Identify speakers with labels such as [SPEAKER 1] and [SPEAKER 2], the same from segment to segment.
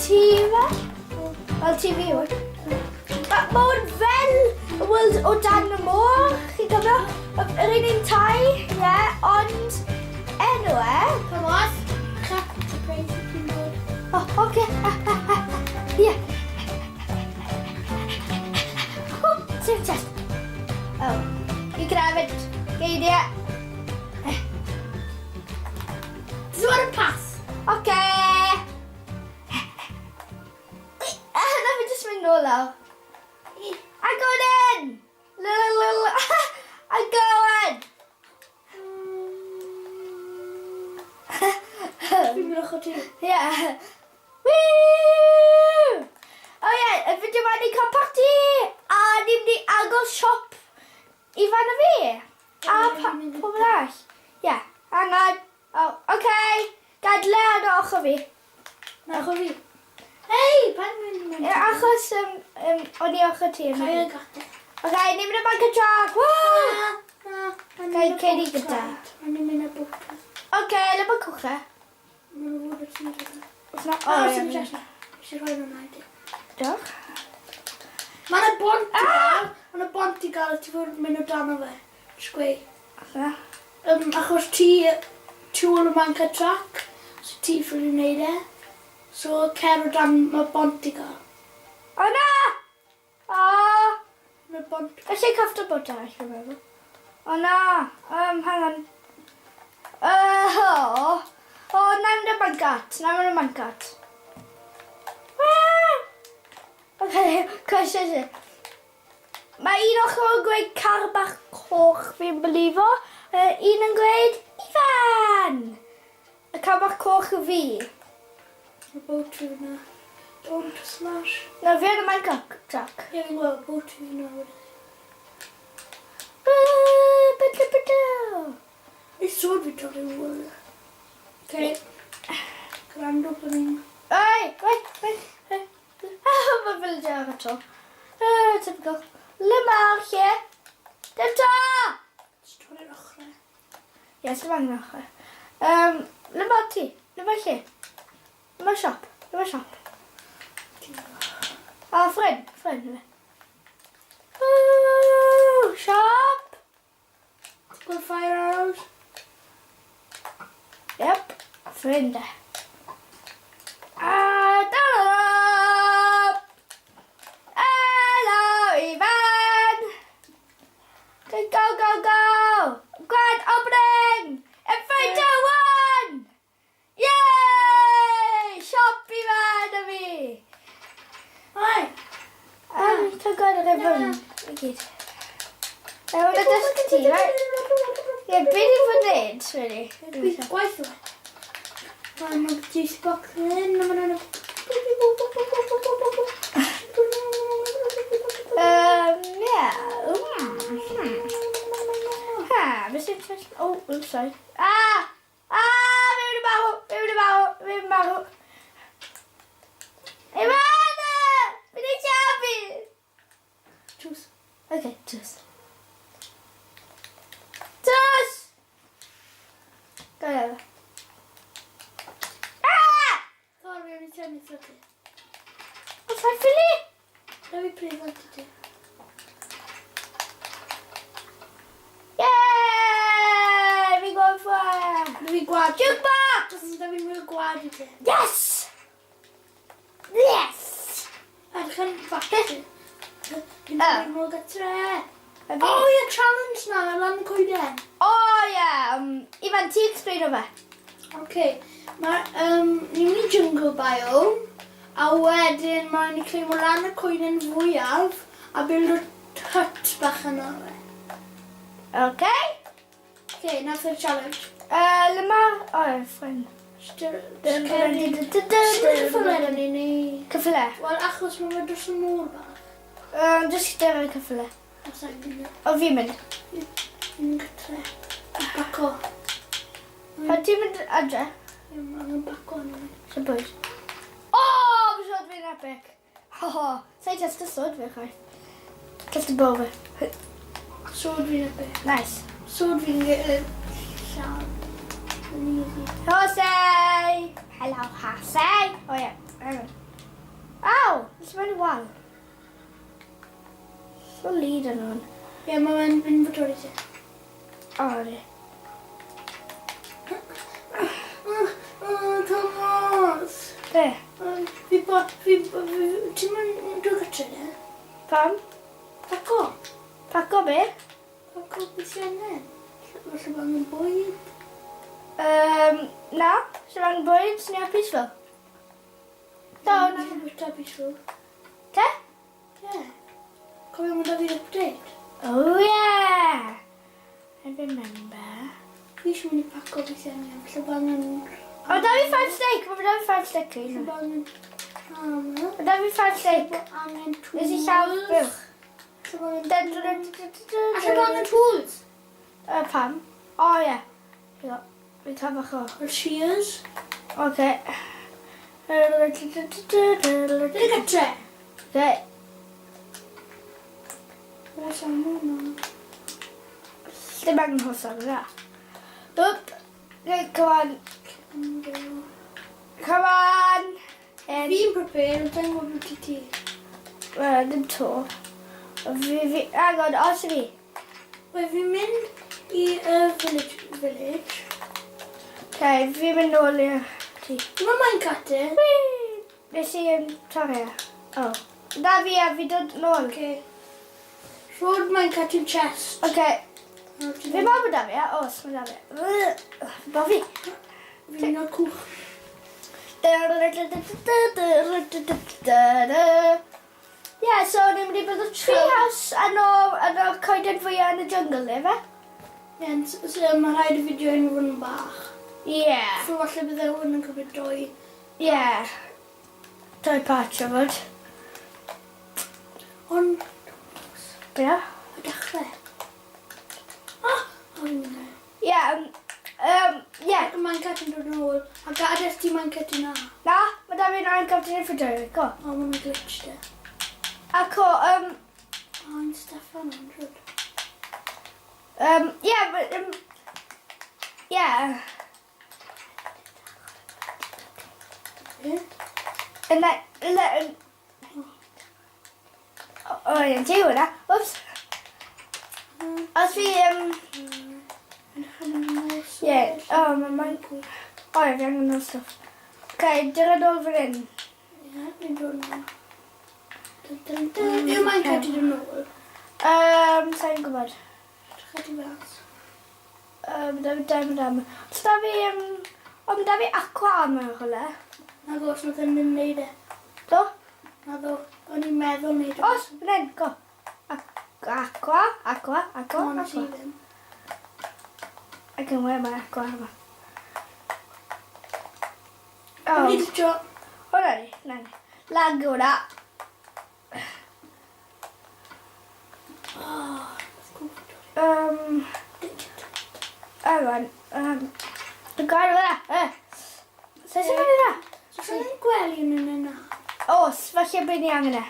[SPEAKER 1] tŷ fe? Fel tŷ fi yw e. Ma' ma' hwn fel y world o dan y môr, chi'n cofio? Yr un un tai, ie, ond enw e...
[SPEAKER 2] Come on. Check surprise i ti'n dod.
[SPEAKER 1] O, oce. Ie. Oh, safe chest. Oh, you can have it. Geiriau.
[SPEAKER 2] This is a pass.
[SPEAKER 1] Oce. Na fi jyst mynd nôl lawr. I'm going in! I'm going!
[SPEAKER 2] Fi'n mynd ochr ti.
[SPEAKER 1] Yeah. Woo! Oh yeah, y fideo ma ni'n cael parti! A ni'n mynd i agor siop Ifan a fi. A pobl arall. Yeah, hang on. Oh, okay. Gadle ar ochr fi.
[SPEAKER 2] Na, ochr fi. Hei, pa'n mynd mewn?
[SPEAKER 1] Ie, achos um, um, o'n i ochr ti.
[SPEAKER 2] Cael y gadael.
[SPEAKER 1] Okay, ni'n mynd y bank y trac. Woo!
[SPEAKER 2] Na, na.
[SPEAKER 1] Gael Katie gyda.
[SPEAKER 2] O'n i'n mynd y bwc.
[SPEAKER 1] Okay, le mae cwch e?
[SPEAKER 2] Mae'n fod y ti'n gyda.
[SPEAKER 1] Os na...
[SPEAKER 2] O,
[SPEAKER 1] O,
[SPEAKER 2] sy'n
[SPEAKER 1] ie.
[SPEAKER 2] mynd. Eisiau rhoi nhw'n i.
[SPEAKER 1] Diolch.
[SPEAKER 2] Mae'n y bont i gael. Mae'n y bont i gael, ti fod mynd o dan o fe. Just gweud.
[SPEAKER 1] Na.
[SPEAKER 2] Achos ti tu ôl y manca track, so ti ffili wneud e. So cer o dan mae bont i gael.
[SPEAKER 1] O na! O!
[SPEAKER 2] Mae bont...
[SPEAKER 1] Felly cofft o bont arall, fi'n meddwl. O na! Hang on. O! O, na i mynd y mancat. Na i mynd y mancat. Ah! Okay, croeso. Mae un ochr yn gweud car bach coch fi'n beliefo, a un yn gweud Ifan! Y car bach coch yw fi.
[SPEAKER 2] Mae boat fi fyna. Don't smash.
[SPEAKER 1] Na, fi yn y minecart track.
[SPEAKER 2] Ie, fi'n gweld boat fi fyna wedyn. Ei sword fi torri wal. Okay. Gwrando bod ni'n...
[SPEAKER 1] Ei, wait, wait, wait. Mae villager ar y tro. Ah, typical. Le mae'r lle? Dim to!
[SPEAKER 2] Just torri'r ochrau.
[SPEAKER 1] Ie, dim angen ochrau. Le mae'r tŷ? Le mae'r lle? Le mae'r siop? Le mae'r siop? O, ffrind, ffrind. Ooh, siop!
[SPEAKER 2] Good fire arrows.
[SPEAKER 1] Yep, ffrind. A da Hello, Ifan! Go, go, go! Grand opening! In 3, 2, 1! Yay! Siop Ifan a fi!
[SPEAKER 2] Oi!
[SPEAKER 1] Ti'n gweld yr efo i gyd. Mae hwnna dysgu ti, right? Ie, be ni fod wneud, really?
[SPEAKER 2] Dwi'n gwaith o. Mae'n juice box yn hyn, a mae'n
[SPEAKER 1] Yeah. Ha, beth sy'n... Oh, oops, sorry. Ah! Ah, fi wedi marw, fi wedi marw, fi wedi marw. Ivan! Fi wedi siarad
[SPEAKER 2] Tws.
[SPEAKER 1] Okay, tws. Tws! Go ahead. Ah!
[SPEAKER 2] Sorry, o'n i tynnu ti.
[SPEAKER 1] What's that, Philly?
[SPEAKER 2] Na fi prif ti.
[SPEAKER 1] Yay! Fi'n gweld ffordd.
[SPEAKER 2] Na fi gwad.
[SPEAKER 1] Jukebox!
[SPEAKER 2] Na fi mwy o gwad i ti.
[SPEAKER 1] Yes! Yes!
[SPEAKER 2] Edrych yn factory. Fi'n mynd nôl gatre.
[SPEAKER 1] O,
[SPEAKER 2] O ie, challenge na, lan y coeden.
[SPEAKER 1] O ie, Ifan, ti explain o fe.
[SPEAKER 2] Oce, mae, ni'n mynd i jungle biome, a wedyn mae'n ni claimo lan y coeden fwyaf a build o hut bach yno fe.
[SPEAKER 1] Okay.
[SPEAKER 2] Oce, nath yr challenge.
[SPEAKER 1] Le mae'r... O, ie, fine.
[SPEAKER 2] Cyffyle ni ni.
[SPEAKER 1] Cyffyle.
[SPEAKER 2] Wel, achos mae fe dros y môr bach.
[SPEAKER 1] Jyst gyda'r cyffyle.
[SPEAKER 2] Os ag yn
[SPEAKER 1] O, fi'n mynd.
[SPEAKER 2] Fi'n gytre. Baco.
[SPEAKER 1] O, ti'n mynd adre?
[SPEAKER 2] Ie, mae angen baco arno fi.
[SPEAKER 1] Sy'n bwys. O, mae sword fi'n epic. Ho, ho. Sa'i test y sword fi, chwaith. Test y bow fi.
[SPEAKER 2] Sword fi'n epic.
[SPEAKER 1] Nice.
[SPEAKER 2] Sword fi'n llawn. Yn easy.
[SPEAKER 1] Jose! Hello, Jose! O, ie. Hang on. Aw! Nes i mewn i wal. So lead yn hwn.
[SPEAKER 2] Ie, mae fe'n inventory ti.
[SPEAKER 1] O, ydy.
[SPEAKER 2] Oh, Thomas!
[SPEAKER 1] Be?
[SPEAKER 2] Fi bo... Fi... Ti'n mynd dwi'n gytre ne?
[SPEAKER 1] Pam?
[SPEAKER 2] Paco.
[SPEAKER 1] Paco be?
[SPEAKER 2] Paco beth sy'n angen? Falle bod angen bwyd?
[SPEAKER 1] Na, sy'n angen bwyd, sy'n angen peaceful. Do, na.
[SPEAKER 2] Ti'n bwyta peaceful.
[SPEAKER 1] Te?
[SPEAKER 2] Ie. Cofio mynd â fi'r update.
[SPEAKER 1] Oh yeah! I remember.
[SPEAKER 2] Fi eisiau mynd i paco beth sy'n angen. Falle bod angen...
[SPEAKER 1] O, da fi five steak! Mae da fi five steak.
[SPEAKER 2] Falle bod angen... Armor.
[SPEAKER 1] Mae da fi five steak.
[SPEAKER 2] Falle bod angen tools.
[SPEAKER 1] Nes i llaw buwch.
[SPEAKER 2] Falle bod angen... Falle bod angen tools.
[SPEAKER 1] Pam? O, ie. Fi'n cael bach o...
[SPEAKER 2] Fel shears.
[SPEAKER 1] Oce.
[SPEAKER 2] Dwi'n gytre.
[SPEAKER 1] Oce.
[SPEAKER 2] Oes aml na.
[SPEAKER 1] Dim angen hosan yna. Wp. Come on. Come on.
[SPEAKER 2] Fi'n prepare, ond dwi'n gwybod beth i ti.
[SPEAKER 1] Wel, dim to. Fi, hang on, os i fi.
[SPEAKER 2] Wel, fi'n mynd i y village. Village.
[SPEAKER 1] Okay, fi'n mynd nôl i'r tŷ.
[SPEAKER 2] Mae minecart e.
[SPEAKER 1] Nes i torri e. Oh. Na fi a fi dod nôl.
[SPEAKER 2] Okay. Rhod minecart i'n chest.
[SPEAKER 1] Okay. Fi'n meddwl bod da fi, e? Os, mae da fi. Bo fi.
[SPEAKER 2] Fi'n mynd o'r cwch.
[SPEAKER 1] Yeah, so ni'n mynd i bod y treehouse yn o'r coeden fwyaf yn y jungle, efe?
[SPEAKER 2] Ie, so mae rhaid y fideo yn fod yn bach.
[SPEAKER 1] Yeah.
[SPEAKER 2] So falle bydde hwn yn cymryd doi.
[SPEAKER 1] Yeah. Doi part o fod.
[SPEAKER 2] Ond...
[SPEAKER 1] Be?
[SPEAKER 2] Y dechrau. Ah! O, fi'n mynd.
[SPEAKER 1] Yeah, yeah.
[SPEAKER 2] Ac y minecart yn dod yn ôl. A gadael ti minecart yna.
[SPEAKER 1] Na, mae da fi'n angen i'n ffridau. Go.
[SPEAKER 2] O, mae'n glitch de.
[SPEAKER 1] Ac o,
[SPEAKER 2] O, yn Steffan o'n drwyd.
[SPEAKER 1] Yeah, but, yeah.
[SPEAKER 2] Ie?
[SPEAKER 1] And that, o, ie, ti hwnna. Whoops. Os fi, yeah, o, mae'n, o, ie, fi angen o'r stwff. Okay, dyna nôl fan hyn.
[SPEAKER 2] Ie, fi'n dod nôl. Yw minecart i dod nôl?
[SPEAKER 1] Sa'n gwybod.
[SPEAKER 2] Drycha ti fas.
[SPEAKER 1] Da fi diamond armor. Os da fi, o, ma' da fi aqua armor yn rhywle.
[SPEAKER 2] Na gos, nath e'n mynd neud e.
[SPEAKER 1] Do?
[SPEAKER 2] Na ddo, o'n i'n meddwl neud e.
[SPEAKER 1] Os, fan hyn, go. Aqua, aqua, aqua,
[SPEAKER 2] O, nes i
[SPEAKER 1] aqua.
[SPEAKER 2] ddim.
[SPEAKER 1] I can wear my aqua armor.
[SPEAKER 2] O'n
[SPEAKER 1] Oh,
[SPEAKER 2] i glitcho.
[SPEAKER 1] o, na ni, na ni. Lag hwnna.
[SPEAKER 2] Oh,
[SPEAKER 1] Hang on. Y gair fyna. Sa'n sy'n mynd yna?
[SPEAKER 2] So, sa'n gwely yn yna?
[SPEAKER 1] Os, falle bydd ni angen e.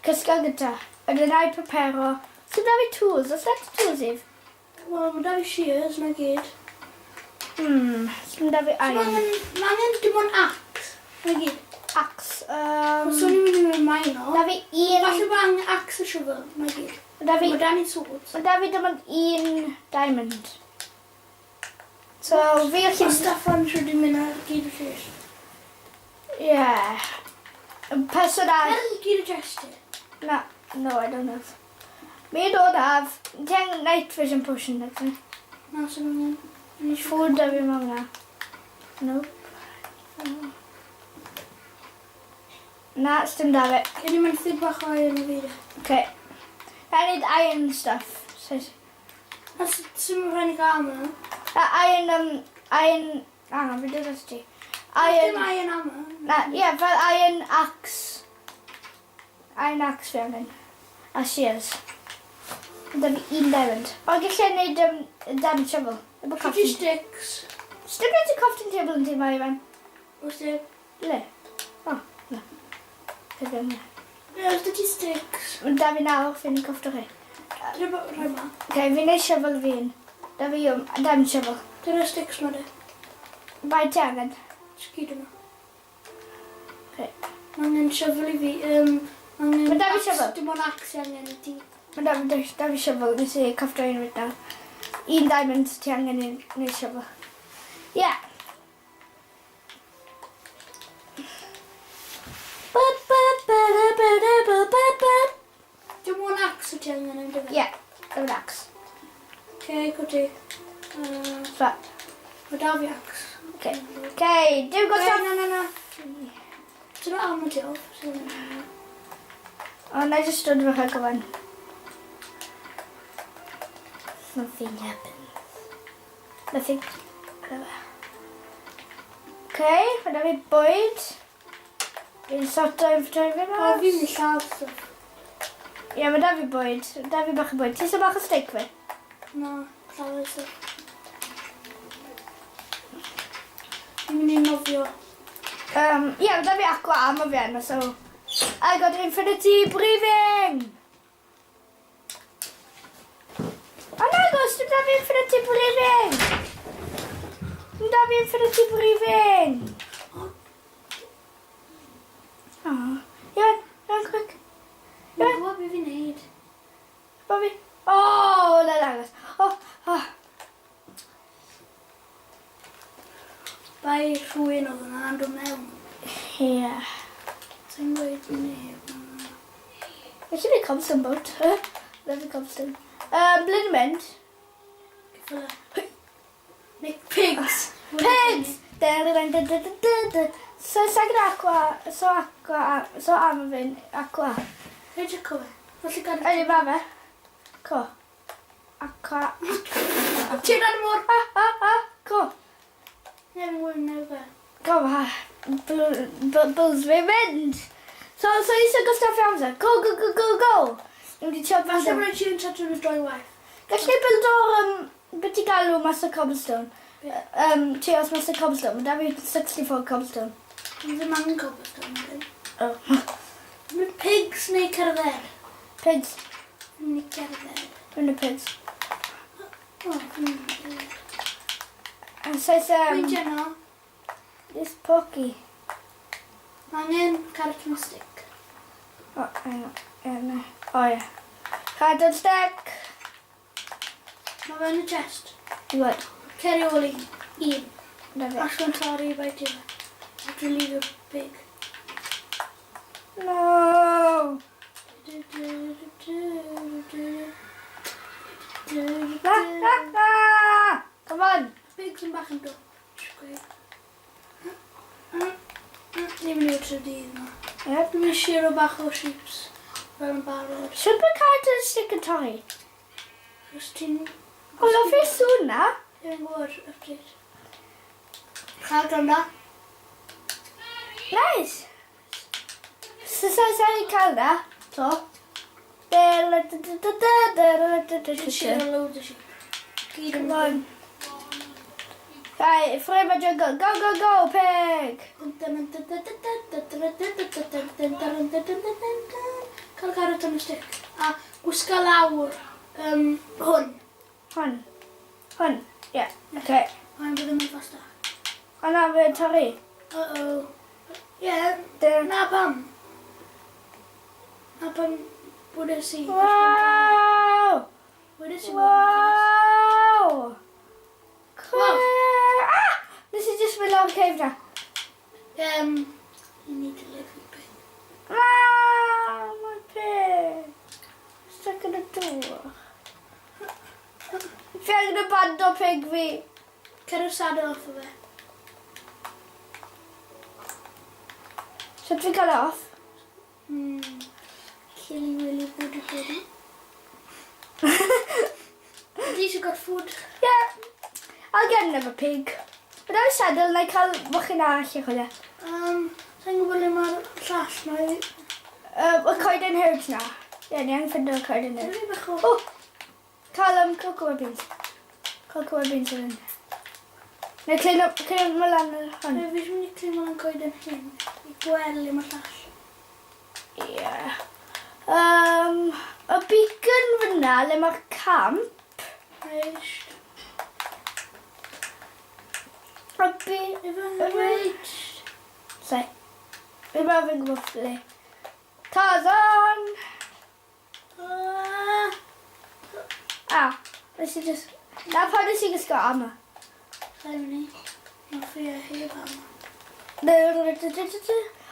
[SPEAKER 1] Cysga gyda. Ydy na i preparo. Sy'n da fi tools? Os da ti tools if?
[SPEAKER 2] Wel, mae da fi shears na gyd.
[SPEAKER 1] Sy'n da fi
[SPEAKER 2] So,
[SPEAKER 1] iron.
[SPEAKER 2] Mae angen dim ond axe. Na gyd.
[SPEAKER 1] Axe.
[SPEAKER 2] Os o'n i'n mynd i mewn mine o.
[SPEAKER 1] Da fi un...
[SPEAKER 2] Falle bod angen axe a shovel. Na gyd.
[SPEAKER 1] Da fi...
[SPEAKER 2] Mae da ni swords.
[SPEAKER 1] Mae da fi dim ond un diamond. So, fi
[SPEAKER 2] Mae
[SPEAKER 1] allu...
[SPEAKER 2] Steffan siwr di mynd ar gyd o lleill.
[SPEAKER 1] Yeah. Person arall...
[SPEAKER 2] Ar gyd o chest i.
[SPEAKER 1] Na, no, I don't have. Me don't have. Ti angen night vision potion, nag
[SPEAKER 2] Na, sy'n angen.
[SPEAKER 1] Food da fi mewn na. Nope. Na, sdim da fi.
[SPEAKER 2] Gen i mynd thig bach o iron i fi. de.
[SPEAKER 1] Okay. I need iron stuff. So,
[SPEAKER 2] Na, sy'n mynd rhaid i gael armor.
[SPEAKER 1] iron, iron... Hang on, fi dod at ti.
[SPEAKER 2] Dim
[SPEAKER 1] Iron...
[SPEAKER 2] iron armor.
[SPEAKER 1] Na, ie, fel iron axe. Iron axe fi angen. A shears. Da fi un diamond. O, gallai wneud diamond shovel. Efo
[SPEAKER 2] Fifty
[SPEAKER 1] crafting.
[SPEAKER 2] sticks.
[SPEAKER 1] Sdim rhaid i crafting table yn tŷ Ifan.
[SPEAKER 2] Oes e?
[SPEAKER 1] Le? O, na. Fe fi angen.
[SPEAKER 2] Ie, oes 'da ti sticks.
[SPEAKER 1] Mae da fi nawr, fi'n crafto chi.
[SPEAKER 2] Dyna rhoi ma.
[SPEAKER 1] Okay, fi'n neud shovel fi'n. Da fi diamond shovel.
[SPEAKER 2] Dyna sticks ma de.
[SPEAKER 1] Bai ti angen.
[SPEAKER 2] Just gyd yma.
[SPEAKER 1] Okay.
[SPEAKER 2] Mae angen shovel i fi. Um, mae angen...
[SPEAKER 1] Ma' 'da fi shovel.
[SPEAKER 2] Dim ond axe i angen i ti.
[SPEAKER 1] Mae da, da, da fi shovel, nes i cofio un reit nawr. Un diamond ti angen i wneud shovel. Ie. Yeah.
[SPEAKER 2] Dim ond axe wyt ti angen yn dyfe?
[SPEAKER 1] Ie, dim ond axe.
[SPEAKER 2] Okay, go ti.
[SPEAKER 1] So.
[SPEAKER 2] Mae da fi axe.
[SPEAKER 1] Okay. Okay, dim gwastraff.
[SPEAKER 2] Na, na, na. Ti'n armor ti off.
[SPEAKER 1] O, na i just dod fy rhag ofan. Something happens. Nothing. Okay, mae da fi bwyd. Fi'n sorto inventory fi
[SPEAKER 2] O,
[SPEAKER 1] mas.
[SPEAKER 2] fi'n mynd lladd stuff.
[SPEAKER 1] Ie, mae da fi bwyd. Da fi bach o bwyd. Ti eisiau bach o steak fi?
[SPEAKER 2] Na, lladd stuff. Fi'n mynd i nofio.
[SPEAKER 1] Ie, mae da fi aqua armor fi arno, so... I got infinity breathing! O na, gos, dim da fi infinity breathing! Dim da fi infinity breathing! Oh. Iwan, Iwan, quick.
[SPEAKER 2] Fi'n gwybod beth fi'n neud.
[SPEAKER 1] Bobby. Oh, na dangos. Oh, oh.
[SPEAKER 2] Bai rhywun oedd yna yn dod mewn.
[SPEAKER 1] Ie.
[SPEAKER 2] Sa'n gweud neb.
[SPEAKER 1] Felly fi cobblestone boat. Love cobblestone. Ble ni'n mynd?
[SPEAKER 2] Cyffyle. Nick pigs.
[SPEAKER 1] Pigs! Da, da, da, da, da, da, da. So, sa gyda aqua, so aqua, so am fi'n aqua.
[SPEAKER 2] Rhaid i cofio. Felly gad...
[SPEAKER 1] Ydy, ma fe. Co. Aqua.
[SPEAKER 2] Ti'n rhan mor...
[SPEAKER 1] Ah, ah, ah, co.
[SPEAKER 2] Ne, fi'n gwybod neu fe.
[SPEAKER 1] Co, ma. Bulls fi'n mynd. So, so eisiau gwastraffu amser. Go, go, go, go, go. Ni'n wedi trio
[SPEAKER 2] Falle
[SPEAKER 1] build
[SPEAKER 2] bod ti'n chat with doi waith.
[SPEAKER 1] Gallu build o'r, beth ti'n galw mas o cobblestone? Ti os mas o cobblestone. Mae da fi 64 cobblestone.
[SPEAKER 2] Fi ddim angen cobblestone. Wedyn.
[SPEAKER 1] Oh.
[SPEAKER 2] Mae pigs neu cerdded?
[SPEAKER 1] Pigs.
[SPEAKER 2] Fi'n mynd i cerdded.
[SPEAKER 1] Dwi'n y pigs.
[SPEAKER 2] O, fi'n mynd i cerdded.
[SPEAKER 1] And so it's,
[SPEAKER 2] Pwynt yno,
[SPEAKER 1] this porky.
[SPEAKER 2] mae angen carrot and stick.
[SPEAKER 1] Oh, hang on. Yeah, no. Oh, yeah. Carrot and stick.
[SPEAKER 2] Mae fe yn y chest.
[SPEAKER 1] You what?
[SPEAKER 2] Ceri ôl un. Un.
[SPEAKER 1] Na fe.
[SPEAKER 2] Os mae'n torri bai ti fe. A dwi'n leave your pig.
[SPEAKER 1] No. Ah, ah, ah. Come on.
[SPEAKER 2] Pigs yn bach yn dod. Ni'n mynd i'r trydydd yma.
[SPEAKER 1] Yep.
[SPEAKER 2] Dwi'n mynd i shiro bach o sheeps fel yn barod.
[SPEAKER 1] Should be carrot and stick yn torri.
[SPEAKER 2] Os ti'n...
[SPEAKER 1] O, lyfio'r sŵn na.
[SPEAKER 2] Dwi'n gwybod update. Chael gwrando.
[SPEAKER 1] Nice. So, so, so, i cael na. To. Da, da, da, da, da, da, da, da, da,
[SPEAKER 2] Dwi'n
[SPEAKER 1] da.
[SPEAKER 2] shiro loads o sheep. Gyd yn
[SPEAKER 1] Come on. Right, free my jungle. Go, go, go, pig.
[SPEAKER 2] Cael carrot on y stick. A gwisga lawr hwn.
[SPEAKER 1] Hwn. Hwn. Yeah. Okay.
[SPEAKER 2] Mae'n bydd yn mynd fastach.
[SPEAKER 1] O na, fe'n torri.
[SPEAKER 2] Uh-oh. Ie,
[SPEAKER 1] Dy-
[SPEAKER 2] na pam. Na pam wedes i.
[SPEAKER 1] Wow!
[SPEAKER 2] Wedes i bod yn fast.
[SPEAKER 1] Wow! Cool. Ah! Nes i just mynd lawr cave na.
[SPEAKER 2] You need to live your pig.
[SPEAKER 1] Ah, my pig. Stuck in the door. Fi angen y band o pig fi.
[SPEAKER 2] Cer y saddle off o fe.
[SPEAKER 1] Sut fi'n cael e off?
[SPEAKER 2] Silly willy goody goody. At least you got food.
[SPEAKER 1] Yeah. I'll get another pig. But I saddle na i cael mochyn arall i chwilio.
[SPEAKER 2] Sa'n gwybod le mae'r llall. Mae...
[SPEAKER 1] Y coeden herbs na. Ie, yeah, ni angen ffindo y coeden herbs.
[SPEAKER 2] Dwi'n bach o...
[SPEAKER 1] Oh! Cael cocoa beans. Cocoa beans yn. Neu clean up, clean up lan yr hwn.
[SPEAKER 2] Fi eisiau mynd i clean lan coeden hyn. I gweld le mae'r llall.
[SPEAKER 1] Ie. Y beacon fyna, le mae'r camp.
[SPEAKER 2] Reit.
[SPEAKER 1] Y be...
[SPEAKER 2] Reit.
[SPEAKER 1] Sorry. Fi'n meddwl fi'n gwybod ble. Tarzan! Ah, nes i just... Na pan nes i gwisgo armor.
[SPEAKER 2] Sa'n mynd i. Mae fi a heb armor.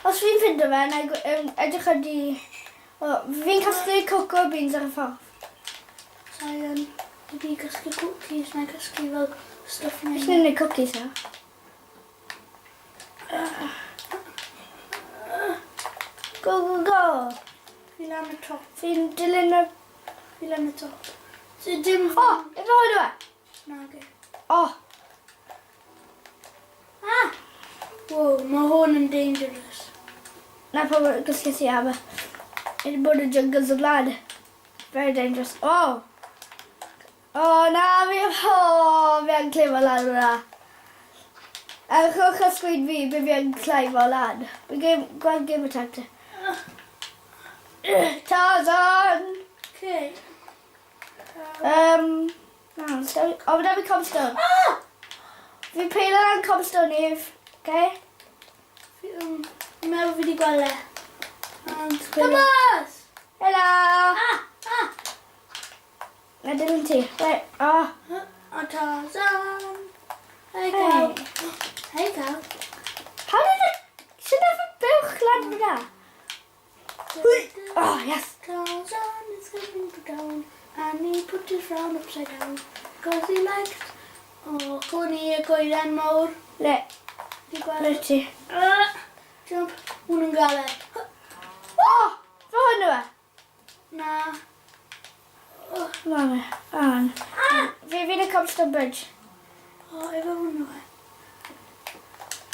[SPEAKER 1] Os fi'n ffindo fe, na i edrych ar di... Fi'n casglu cocoa beans ar y ffordd.
[SPEAKER 2] Sa'n Dwi wedi casglu cookies, na i casglu fel stwff
[SPEAKER 1] neu... Beth ni'n gwneud cookies na? Go, go, go!
[SPEAKER 2] Fi lan y top.
[SPEAKER 1] Fi'n dilyn y...
[SPEAKER 2] Fi lan y top. So dim...
[SPEAKER 1] O! Oh, efo hwn yw e?
[SPEAKER 2] Nage.
[SPEAKER 1] O! Oh.
[SPEAKER 2] Ah! Wow, mae hwn yn dangerous.
[SPEAKER 1] Na pam gysgu ti am y... Yn bod y jungles o blaen. Very dangerous. Oh! Oh, na, fi... Oh, fi yn clefo lan hwnna. Ewch o'ch sgwyd fi, be fi yn clefo lan. Fi gem, gweld game attack te. Tarzan!
[SPEAKER 2] Okay.
[SPEAKER 1] Na, oh, da fi cobblestone.
[SPEAKER 2] Ah!
[SPEAKER 1] Fi'n peilo lan cobblestone, Eve. Okay?
[SPEAKER 2] Fi'n meddwl fi wedi gweld e. Thomas!
[SPEAKER 1] Hello!
[SPEAKER 2] Ah! Ah!
[SPEAKER 1] Na dilyn ti. Right, oh.
[SPEAKER 2] O Tarzan! Hey, cow. Hey, cow.
[SPEAKER 1] How did it... Sut nath y buwch lan fyna? Oh, yes.
[SPEAKER 2] Tarzan is coming to town and he put his frown upside down because he likes... Oh, hwn i y goeden mawr.
[SPEAKER 1] Le,
[SPEAKER 2] Fi gweld.
[SPEAKER 1] le ti.
[SPEAKER 2] Ah, jump. Hwn yn galed.
[SPEAKER 1] Oh! Fe hwn yw e?
[SPEAKER 2] Na.
[SPEAKER 1] Oh, ma fe. Ah. Fi'n y cobblestone bridge.
[SPEAKER 2] O, efo hwn yw e.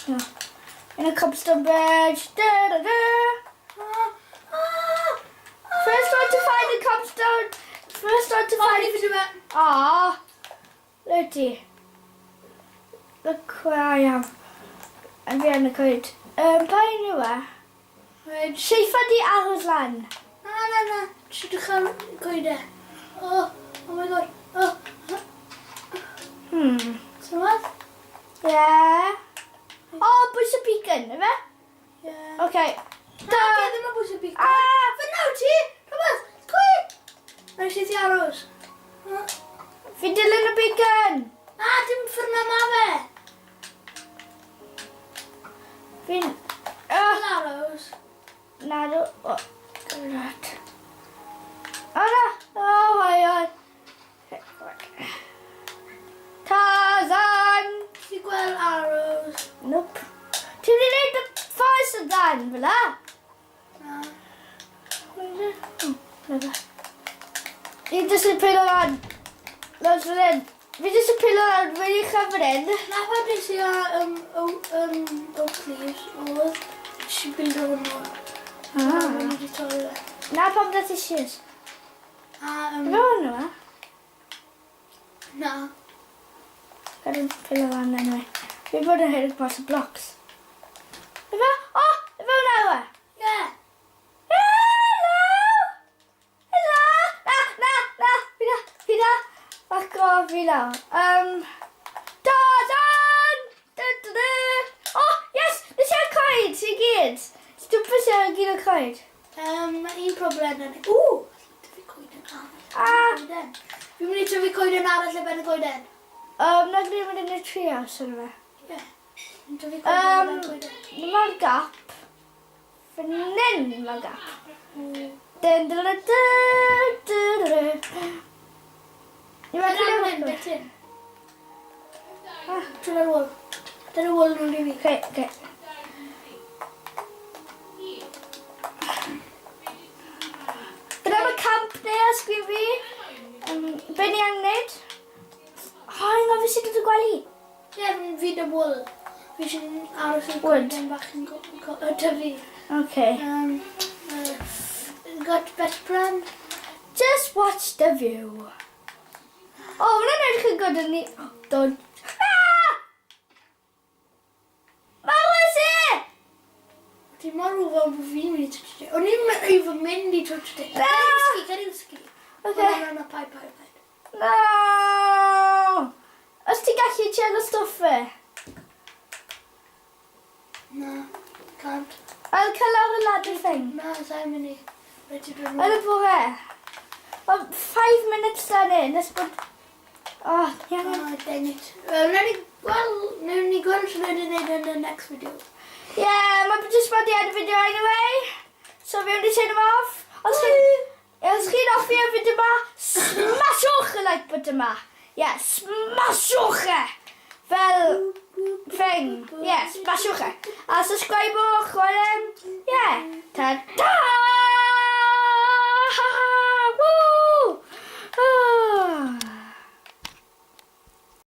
[SPEAKER 1] No. In a cobblestone bridge. Da, da, da.
[SPEAKER 2] Ah, ah,
[SPEAKER 1] First one to find the cobblestone. First one to
[SPEAKER 2] O,
[SPEAKER 1] find...
[SPEAKER 2] ni fi dwi
[SPEAKER 1] Ah, le ti. Look where I am. A fi yn y coed. Pa un yw e?
[SPEAKER 2] Rhaid.
[SPEAKER 1] Seifa di aros lan.
[SPEAKER 2] Na, na, na. Ti'n edrych ar coedau. Oh, oh my god. Oh. Ti'n
[SPEAKER 1] Yeah. Oh, bwys y beacon, yfe?
[SPEAKER 2] Yeah.
[SPEAKER 1] Okay.
[SPEAKER 2] Da! Na, ddim yn bwys y beacon.
[SPEAKER 1] Ah!
[SPEAKER 2] Fy nawr ti! Rhywbeth! Quick! Na, eisiau ti aros.
[SPEAKER 1] Fi'n dilyn y beacon!
[SPEAKER 2] Na, dim ffyrna ma fe!
[SPEAKER 1] Fi'n...
[SPEAKER 2] Fel aros.
[SPEAKER 1] Na, do... Oh, God. Oh, na! Oh, my God. Tarzan!
[SPEAKER 2] Ti gweld arrows?
[SPEAKER 1] Nope. Ti'n mynd i wneud y fforest yn dan, fel la?
[SPEAKER 2] Na.
[SPEAKER 1] Fi jyst yn pwylo lan. Lan fan hyn. Fi jyst yn pwylo lan, wedi uchaf fan hyn.
[SPEAKER 2] Na pa beth sy'n oak leaves oedd. Nes i bildo hwnnw.
[SPEAKER 1] Ah.
[SPEAKER 2] Mae'n wedi torri fe.
[SPEAKER 1] Na pam dath issues.
[SPEAKER 2] A,
[SPEAKER 1] Fe hwn yma?
[SPEAKER 2] Na.
[SPEAKER 1] Gad yn pwylo lan anyway. Fi bod yn hyn gwmpas y blocks. Efe? O! Efe hwnna yw e?
[SPEAKER 2] Ie.
[SPEAKER 1] Hello! Hello! Na, na, na! Fi na, fi na. Fuck off, fi na. Tarzan! Da, da, da. Oh, yes! Nes i ar coed, i gyd. Stwpus i ar gyd o coed.
[SPEAKER 2] Mae un problem yn... Ww! Tyfu coeden arall.
[SPEAKER 1] Ah!
[SPEAKER 2] Coeden. Fi'n mynd i tyfu coeden arall ar ben y coeden.
[SPEAKER 1] Na gwneud mynd yn y treehouse yn fe.
[SPEAKER 2] Ie. Fi'n tyfu coeden ar ben y coeden.
[SPEAKER 1] Mae'r gap. Fan hyn mae'r gap. Dun, dun, dun, dun, dun, dun. Ni
[SPEAKER 2] Dyna
[SPEAKER 1] mae'n
[SPEAKER 2] hyn, beth hyn. Dyna'r wol. Dyna'r wol nhw'n i fi.
[SPEAKER 1] Okay, okay. Dyna mae camp neu ysgrif fi. Be ni angen gwneud? O, i'n gofio sut ydw gwely.
[SPEAKER 2] Ie, fi dy wol. Fi eisiau aros yn
[SPEAKER 1] Wood.
[SPEAKER 2] coeden bach yn tyfu.
[SPEAKER 1] Okay.
[SPEAKER 2] Got best friend?
[SPEAKER 1] Just watch the view. O, oh, hwnna'n edrych yn good yn ni... Don't... Ah! Mawr e!
[SPEAKER 2] Ti'n mor rhywbeth bod fi'n mynd i touch ti. O'n i'n even mynd i touch ti.
[SPEAKER 1] Na!
[SPEAKER 2] Cer i'n sgi, cer i'n sgi.
[SPEAKER 1] Okay.
[SPEAKER 2] Na, na, na, paid, paid, paid.
[SPEAKER 1] No! Os ti'n gallu trio stwff fe?
[SPEAKER 2] Na, can't.
[SPEAKER 1] I'll cael lawr y ladder thing.
[SPEAKER 2] Na, sa'n mynd i. Rhaid ti dod
[SPEAKER 1] Yn y bore. Ond 5 minutes dan in, nes bod. Oh, ni angen.
[SPEAKER 2] Oh, dang it. Wel, wnawn ni gweld sy'n ei wneud yn y next video.
[SPEAKER 1] Yeah, mae just about the end of the video anyway. So fi wedi turn them off. Os chi'n hoffi y fideo yma, smashwch y like button yma. Yeah, smashwch e. Fel thing. Yeah, smashwch e. A subscribewch wedyn. Yeah. Ta-da!